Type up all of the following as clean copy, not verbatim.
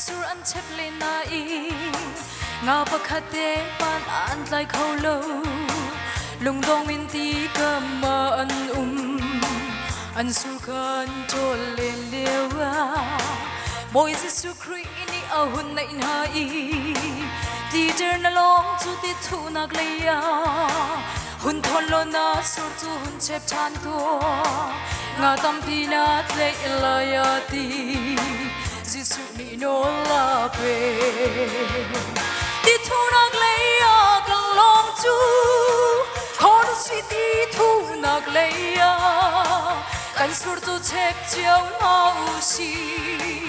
sur an chep len nain nga pakhat te hmanh an tlai kho lo. Lungdong in ti kam ah an um. An sur khan ṭawl len lio ah Bawi Jesuh Khrih nih a hun naih hna i Peter na lawng cu ti thuhnak lei ah hun thawn law na sur cu hun chep ṭhan tuah. Nga tampi na tlaih lai a ti. Jesuh nih nawl a pek. Ti thuhnak lei ah kan lawng cu thawn si ti thuhnak lei ah kan sur cu chep cio hna u sih.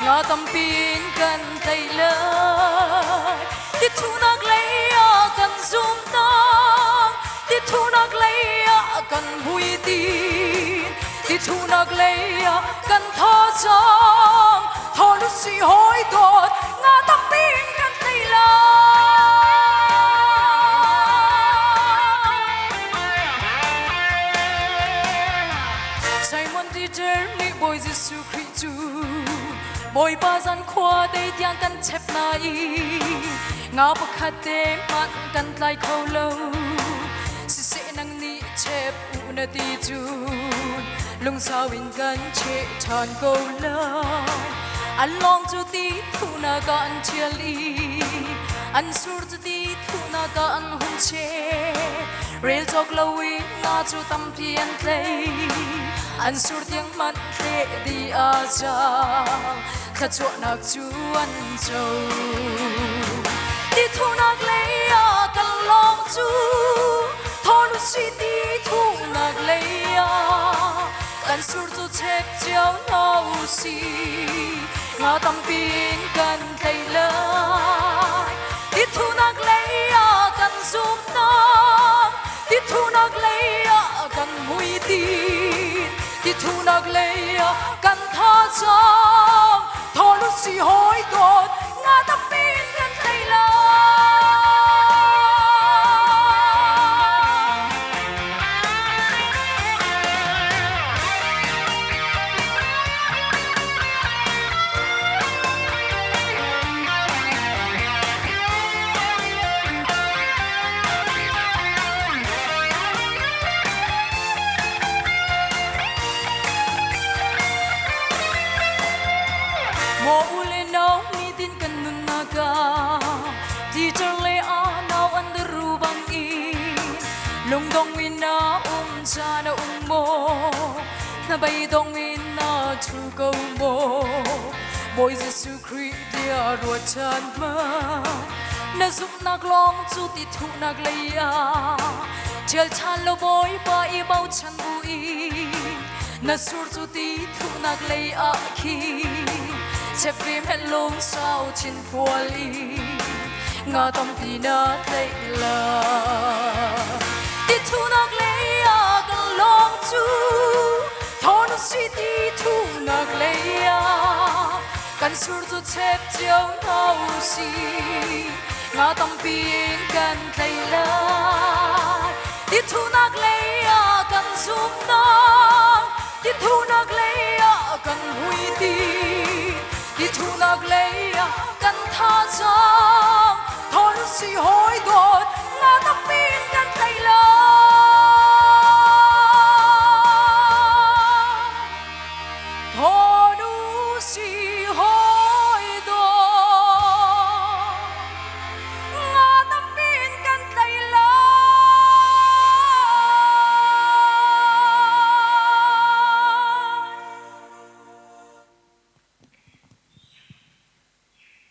Nga tampi in kan tlaih lai. Ti thuhnak lei ah kan zumnak, ti thuhnak lei ah kan hmuitin, ti thuhnak lei ah kan thazaang. Thawn u sih hawi dawt, nga tampi in kan tlaih lai. Simon Peter nih Bawi Jesuh Khrih cu Bawipa zan khua dei tiang kan chep na i nga pakhat te hmanh kan tlai kho lo. Siseh nang nih chep u na ti cun lungsau in kan cheh ṭhan ko lai. An lawng cu ti thuhnak ah an ṭhial i an sur cu ti thuhnak ah an hun cheh. Rel cawk loin nga cu tampi an tlei. An sur tiang hmanh tleh dih a zaang. Thluachuahnak cu an co. Ti thuhnak lei ah kan lawng cu thawn u sih ti thuhnak lei ah kan sur cu chep cio hna u sih. Nga tampi in kan tlaih lai. Ti thuhnak lei ah kan zumnak, ti thuhnak lei ah kan hmuitin, ti thuhnak lei ah kan thazaang. Thawn u sih hawi dawt, nga tampi in kan tlaih lai. Maw u le nau nitin kan nunnak ah teacher le a nau an ru bang in lungdong in na um caan a um maw na beidong in na thu ko maw Bawi Jesuh Khrih bia ruat ṭhan hmanh na zumhnak lawng cu ti thuhnak lei ah ṭhial ṭhan lo Bawipa i bochan bu in na sur cu ti thuhnak lei ah khin chep ve hmenh lungsau chin fual in nga tampi na tlaih lai. Ti thuhnak lei ah kan lawng cu thawn si ti thuhnak lei ah kan sur cu chep cio hna u sih nga tampi in kan tlaih lai. Ti thuhnak lei ah kan zumnak, ti thuhnak lei.